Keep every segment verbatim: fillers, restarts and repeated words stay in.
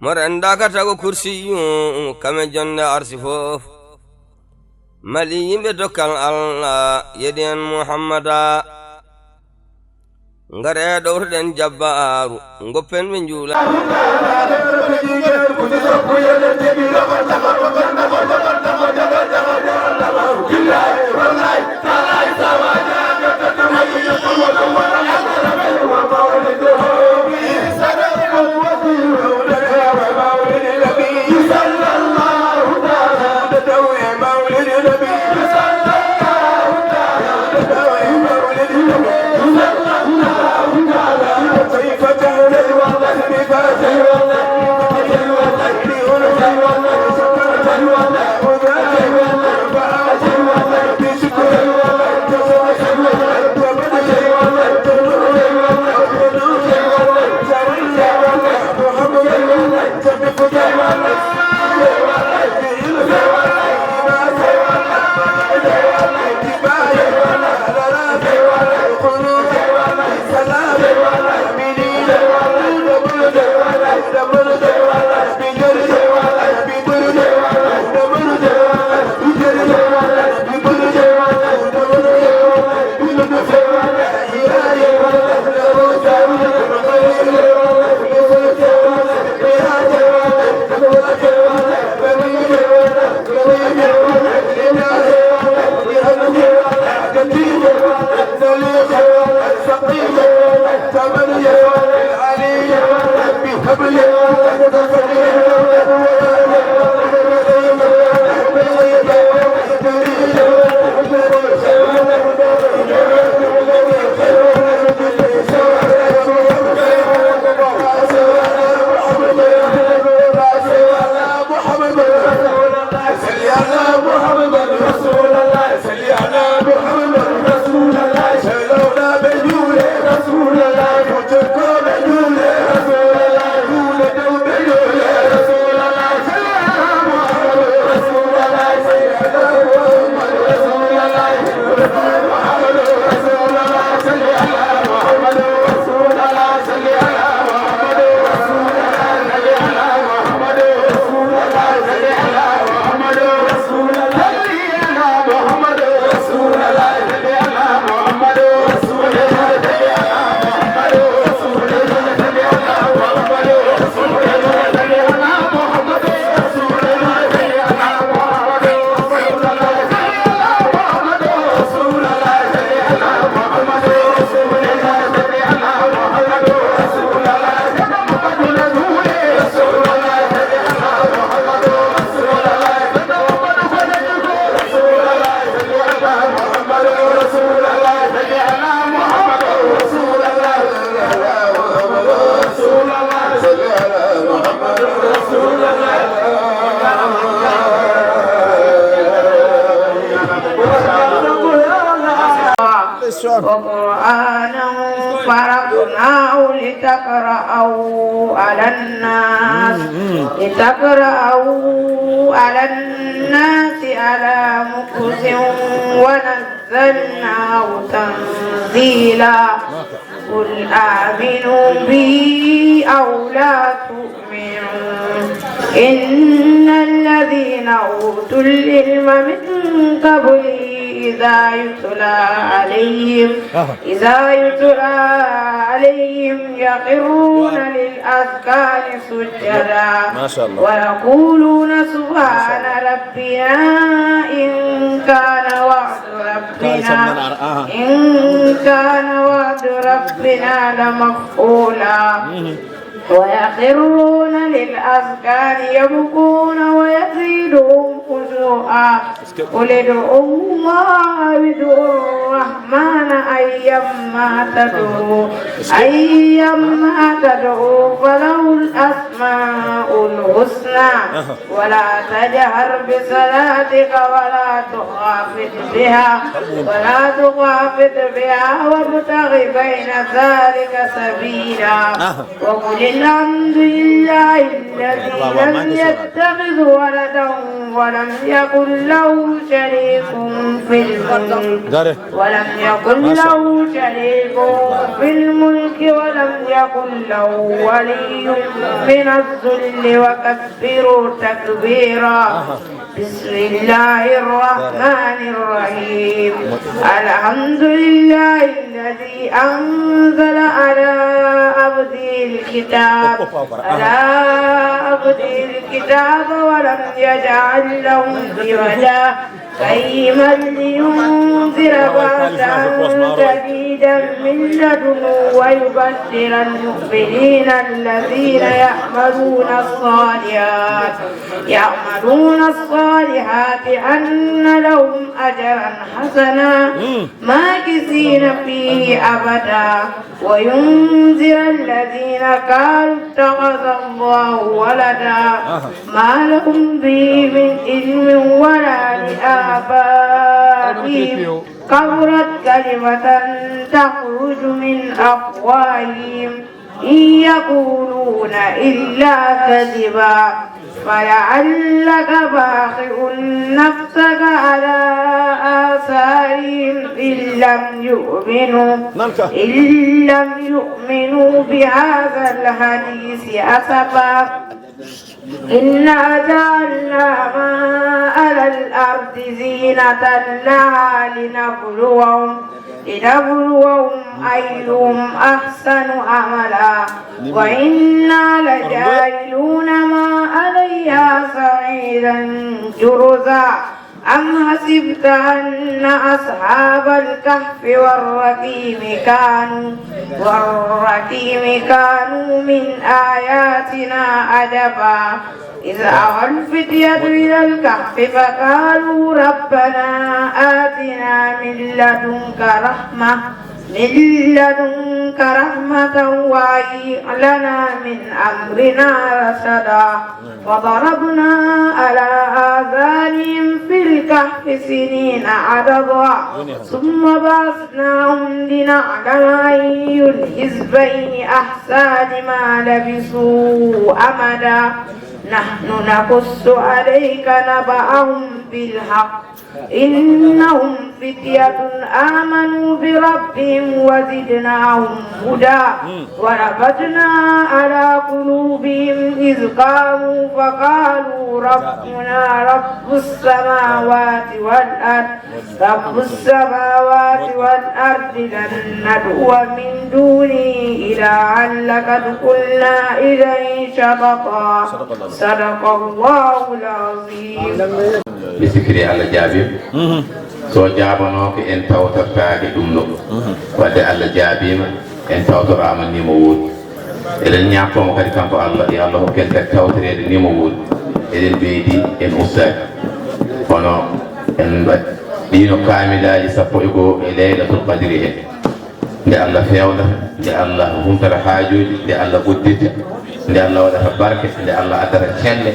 Mo renndaaka tago kursiyu, kame jonnde arsi fof. Mali yimɓe dokkal Allah, yeɗi en Muhammada. Ngare ɗowtoɗen jabbaaru, ngoppen ɓe njuula. وقرآنا فرقناه لتقرأه على الناس، لتقرأه على الناس على مكث ونزلناه تنزيلا. قل آمنوا به أو لا تؤمنوا، إن الذين أوتوا العلم من قبله إذا يتلى عليهم، إذا يتلى عليهم يخرون للأذقان سجدا. ما شاء الله. ويقولون سبحان ربنا إن كان وعد ربنا، إن كان وعد ربنا لمفعولا. ويخرون للأذقان يبكون ويزيدهم خشوعا. قل ادعوا الله أو ادعوا الرحمن أيما تدعوا، أيما تدعوا فله الأسماء الحسنى. ولا تجهر بصلاتك ولا تخافت بها، ولا تخافت بها وابتغ بين ذلك سبيلا. وقل الحمد لله الذي لم يتخذ ولدا ولم يكن له شريك في الملك ولم يكن له شريك في الملك ولم يكن له ولي من الذل وكبره تكبيرا. بسم الله الرحمن الرحيم. الحمد لله الذي أنزل على عبده الكتاب، على عبده الكتاب ولم يجعل له عوجا قيما لينذر بأسا شديدا من لدنه ويبشر المؤمنين الذين يعملون الصالحات، يعملون الصالحات أن لهم أجرا حسنا ماكثين فيه أبدا وينذر الذين قالوا اتخذ الله ولدا ما لهم به من علم ولا لآبائهم كبرت كلمة تخرج من أفواههم إن يقولون إلا كذبا فلعلك باخع نفسك على آثارهم إن لم يؤمنوا إن لم يؤمنوا بهذا الحديث أسفا إنا جعلنا ما على الأرض زينة لها لنبلوهم لنبلوهم أيهم أحسن عملا وإنا لجاعلون ما عليها صعيدا جرزا أم حسبت أن أصحاب الكهف والرقيم كانوا والرقيم كانوا من آياتنا عجبا إذ أوى الفتية إلى الكهف فقالوا ربنا آتنا من لدنك رحمة من لدنك رحمة وهيئ لنا من أمرنا رشدا فضربنا على آذانهم في الكهف سنين عددا ثم بعثناهم لنعلم أي الحزبين أحصى لما لبثوا أمدا نحن نقص عليك نبأهم بالحق إنهم فتية آمنوا بربهم وزدناهم هدى وربطنا على قلوبهم إذ قاموا فقالوا ربنا رب السماوات والأرض رب السماوات والأرض لن ندعو من دونه إلها لقد قلنا إذا شططا صدق الله العظيم Mi sikiri Allah jaabima. So jaabanoke en tawtortaake ɗum ɗo. Wadde Allah jaabima, en tawtoraama ni mo woodi. Eɗen ñaagtoo mo kadi kanko Allah, yo Allah hokku en kadi tawtoreede ni mo woodi. Eɗen ɓeydi, en ustaaki. Kono en mbaɗiino kaamilaaji sappo e goo e Laylatul Qadri he. Nde Allah feewnata, nde Allah huntata haajooji, nde Allah udditta, nde Allah waɗata barke, nde Allah addata celle,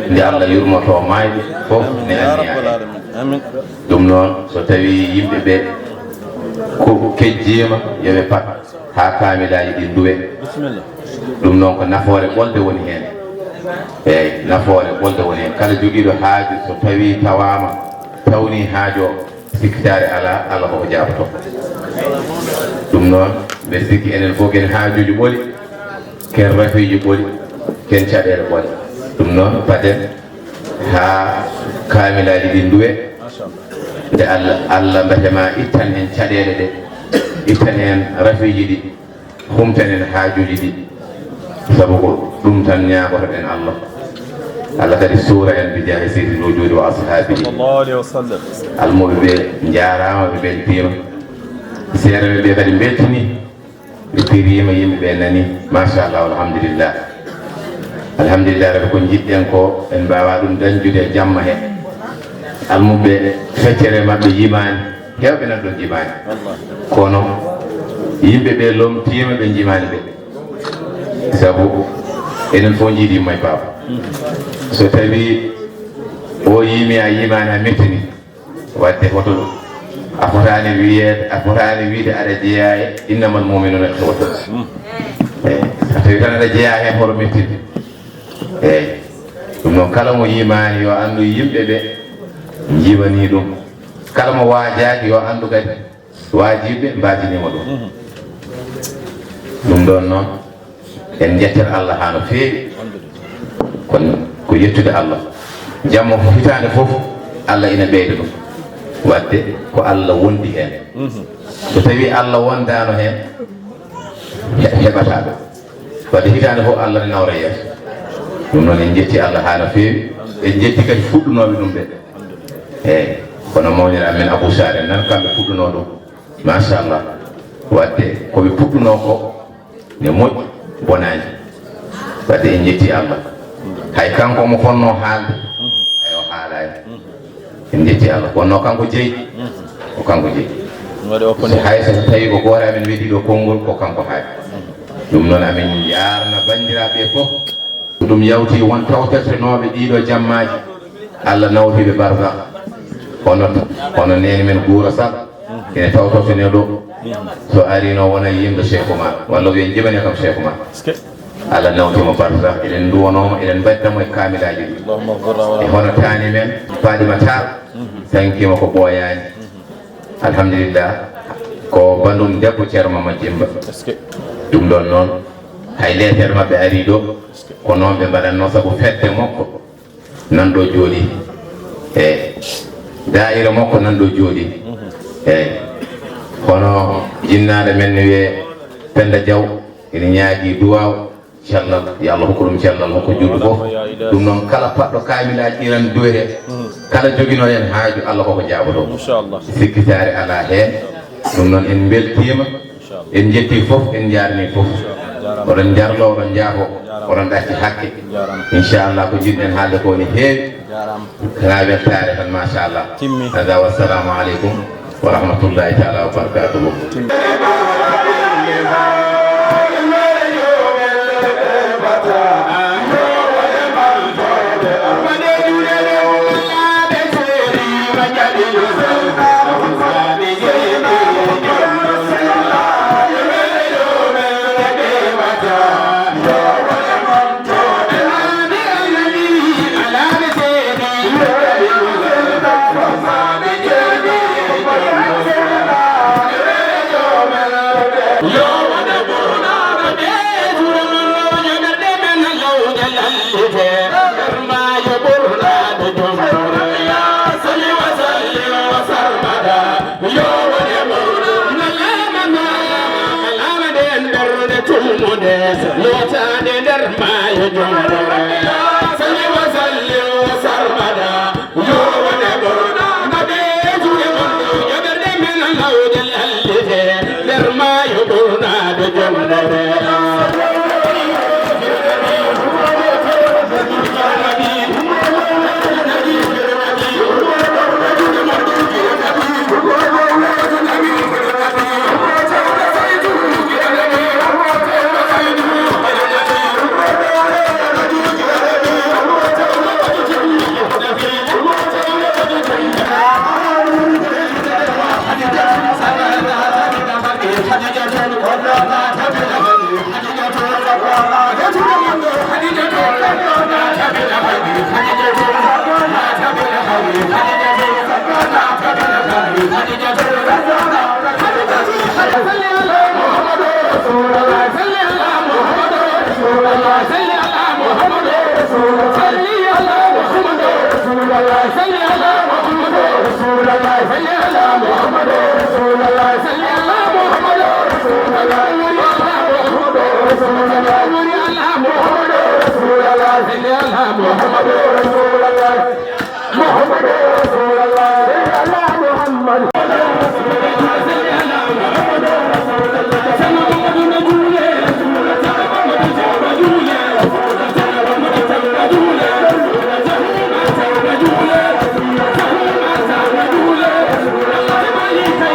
nde Allah yurmotoo maayɓe fof ne anniya heen. Ɗum noon, so tawii yimɓe ɓe ko kejjiima, yo ɓe pat haa kaamilaaji ɗi nduwe. Ɗum noon ko nafoore ɓolde woni heen. Eeyi, nafoore ɓolde woni heen. Kala jogiiɗo haaju, so tawii tawaama, tawnii haaju o, sikkitaare alaa, Allah ko o jaaboto. Ɗum noon, mbeɗa sikki enen fof ken haajuuji ɓoli, ken rafiiji ɓoli, ken caɗeele ɓole. Ɗum noon, paden haa kaamilaaji ɗi nduwe. Nde Allah, Allah mbete ma ittan en caɗeele ɗe, ittan en rafiiji ɗi, humtan en haajuuji ɗi. Sabu ko ɗum tan ñaagotoɗen Allah. Allah kadi suura en bi jaahi seydi lujudi wa ashaabihi. Almuɓe ɓe njaaraama, ɓe mbeltiima. Seereɓe ɓe kadi mbeltini, ɓe piriima, yimɓe ɓe nani. Machallah, alhamdulillah. Alhamdulillah, rabi ko njiɗɗen ko en mbaawa ɗum dañjude jamma he. Almuɓe feccere maɓɓe yimaani, heewɓe nan ɗon jimaani. Kono yimɓe ɓe lomtiima ɓe njimaani ɓe. Sabu enen fof njiidi yumma e baaba. So tawii o yimi a yimaani a mettini, wadde hoto a fotaani wiyeede, a fotaani wiide aɗa jeyaa e innamal mu'minuuna ikhwatun. Eyi, so tawii tan aɗa jeyaa heen hoto mettinde. Eyi, ɗum noon kala mo yimaani yo anndu yimɓe ɓe Njiwanii ɗum. Kala mo waajaaki yo anndu kadi waajiiɓe mbaajinii mo ɗum. Ɗum ɗoon noon, en njettat Allah haa no feewi. Kono ko yettude Allah. Jamma hitaande fof, Allah ina ɓeyda ɗum. Waɗde ko Allah wondi heen. So tawii Allah wondaano heen, he-, heɓataa ɗum. Waɗde hitaande fof, Allah ne nawra yeeso. Ɗum noon, en njetti Allah haa no feewi. En njetti kadi fuɗɗunooɓe ɗum ɓe. Eeyi, kono mawniraaɓe men Abou Sarr en nan, kamɓe puɗɗunoo ɗum. Machallah. Waɗde ko ɓe puɗɗunoo ko ne moƴƴi, bonaani. Waɗde en njetti Allah. Hay kanko mo fonnoo haalde, hay o haalaani. En njetti Allah. Wonnoo kanko jeyi, ko kanko jeyi. Waɗi o ko so ne. Hay so tawii ko gooto amen weddii ɗo konngol, ko kanko haali. Ɗum noon, amin njaarna banndiraaɓe fof. Ɗum yawti won tawtortenooɓe ɗiiɗo jammaaji. Allah nawti ɓe barzakh. Hono, hono neene men Guura Sall. Ene tawtortenoo ɗo. So arino wona yimɗo Cheikh Oumar. Walla wiyen jibane kam Cheikh Oumar. Allah nawti mo barzakh. Eɗen nduwanoo mo, eɗen mbaɗta mo e kaamilaaji ɗi. E hono taani men, Fadima Tall. Tankima ko ɓooyaani. Alhamdulillah. Ko bandum debbo Ceerno Mamad Jimba. Ɗum ɗoon noon, hay leeter maɓɓe ari ɗo, ko noon ɓe mbaɗatnoo, sabu fedde makko nan ɗo jooɗi. E daa'ira makko nan ɗo jooɗi. E hono jinnaaɗo men ne wiyee Pennda Jaw, ene ñaagii duwaaw, cellal, yo Allah hokku ɗum cellal, hokku juulɓe fof. Ɗum noon, kala paɗɗo kaamilaaji ɗi tan duwetee, kala joginoo heen haaju, Allah koko jaabotoo. Inchallah. Sikkitaare alaa heen. Ɗum noon, en mbeltiima, en njettii fof, en njaarnii fof. Oɗon njarlo, oɗon njaafo, oɗon ɗacci hakke. Inchallah, ko njiɗ-ɗen haalde ko ne heewi. Kala weltaare tan, machallah. Timmi. Hada, wassalamu aleykum wa rahmatullahi taala wa barakatuhu. Lootaade nder maayo jom. Salli wa sallim wa sarmada. Yo wone ɓurna mbaɗe juuɗe mon, joɓerde men lawde lallite nder maayo ɓurnaade jomdere.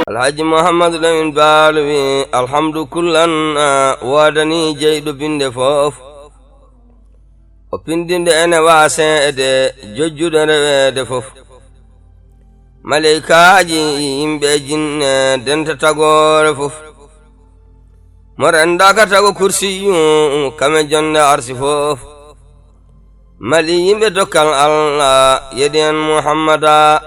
Alhaji Mouhamadou Lamine Baal wi, alhamdu kullan, a woodani jeyɗo binde fof. O pindinde ene waaseede, jojjude reweede fof. Maleykaaji, yimɓe e jinne, denta tagoore fof. Mo renndaka tago kursiyu, kame jonde arsi fof. Mali yimɓe dokkal Allah, yeɗi en Muhammada.